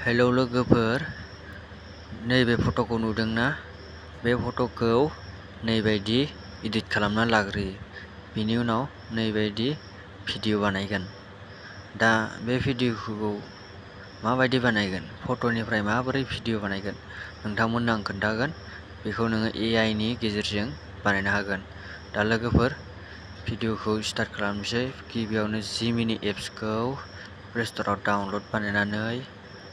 Hello लोगोफोर, नैबे फट'खौ नुदोंना? बे फट'खौ नैबायदि एडिट खालामना लाग्रोयो। बिनि उनाव नैबायदि भिडिअ बानायगोन। दा बे भिडिअखौ माबायदि बानायगोन, फट'निफ्राय माबोरै भिडिअ बानायगोन नोंथांमोननो आं खोन्थागोन। बेखौ नोङो AI नि गेजेरजों बानायनो हागोन। दा लोगोफोर, भिडिअखौ स्टार्ट खालामनोसै। गिबियावनो gemini एप्सखौ प्ले स्ट'राव डाउनल'ड बानायनानै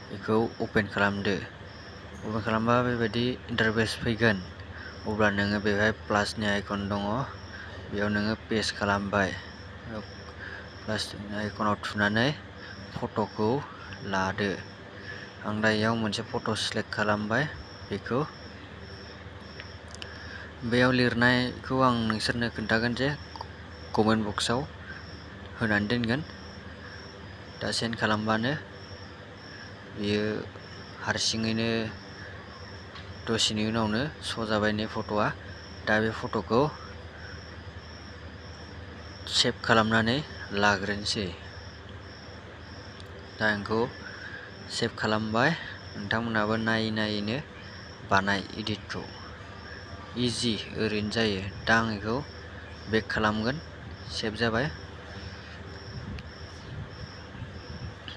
बेखौ अपेन खालामदो। अपेन खालामबा बेबायदि इन्टारफेस फैगोन। अब्ला नोङो बेवहाय प्लासनि आइकन दङ, बेयाव नोङो पेस्ट खालामबाय। प्लासनि आइकनाव थुनानै फट'खौ लादो। आं दा इयाव मोनसे फट' सिलेक्ट खालामबाय। बेखौ बेयाव लिरनायखौ आं नोंसोरनो खोन्थागोन जे कमेन्ट बक्सआव होनानै दोनगोन। दा सेन्ड खालामबानो बेयो हारसिङैनो दसेनि उनावनो श' जाबाय नै फट'आ। दा बे फट'खौ सेभ खालामनानै लाग्रोनोसै। दा आंखौ सेभ खालामबाय। नोंथांमोनहाबो नायै नायैनो बानाय एडिटखौ। इजि, ओरैनो जायो। दा आं बेखौ बेक खालामगोन। सेभ जाबाय।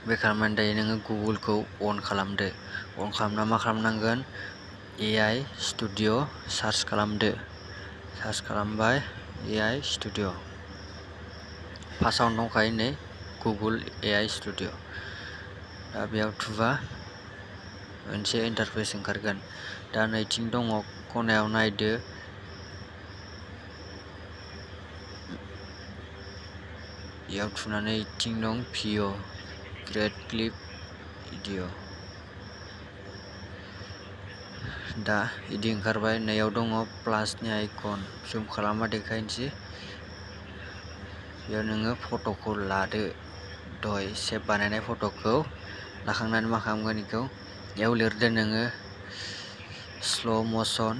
बे खालामनानै दायो नोङो गुगोलखौ अन खालामदो। अन खालामना मा खालामनांगोन? AI स्टुडिअ सार्च खालामदो। सार्च खालामबाय AI स्टुडिअ। फार्स्टआवनो दंखायो नै गुगोल AI स्टुडिअ। दा बेयाव थुबा मोनसे इन्टारफेस ओंखारगोन। दा नैथिं दङ, खनायाव नायदो। बेयाव थुनानै इथिं दं भिडिअ, क्रिएट क्लिप भिडिअ। दा इदि ओंखारबाय। नैयाव दङ प्लासनि आइकन, जुम खालामबा देखायनोसै। बेयाव नोङो फट'खौ लादो। दहाय सेभ बानायनाय फट'खौ लाखांनानै मा खालामगोन बेखौ बेयाव लिरदो नोङो स्ल' मसन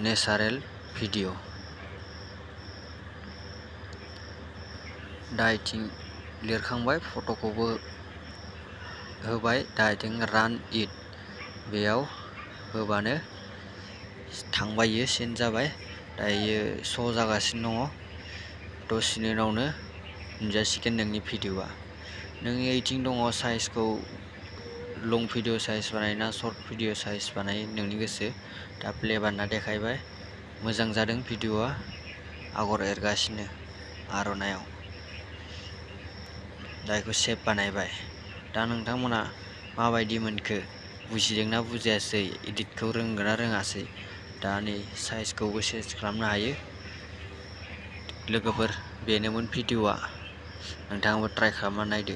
नेचारेल भिडिअ। दा इथिं लिरखांबाय, फट'खौबो होबाय। दा इथिं रान इट, बेयाव होबानो थांबाय, इयो सेन्ड जाबाय। दायो श' जागासिनो दङ। दसेनि उनावनो नुजासिगोन नोंनि भिडिअआ। नों इथिं दङ साइजखौ लं भिडिअ साइज बानायना सर्ट भिडिअ साइज बानाय, नोंनि गोसो। दा प्ले बानायना देखायबाय। मोजां जादों भिडिअआ। आगर एरगासिनो आर'नायाव। दा बेखौ सेभ बानायबाय। दा नोंथांमोना माबायदि मोनखो? बुजिदोंना बुजियासै? एडिटखौ रोंगोना रोङासै? दा नै साइजखौबो चेन्ज खालामनो हायो। लोगोफोर, बेनोमोन भिडिअआ। नोंथाङाबो ट्राइ खालामना नायदो।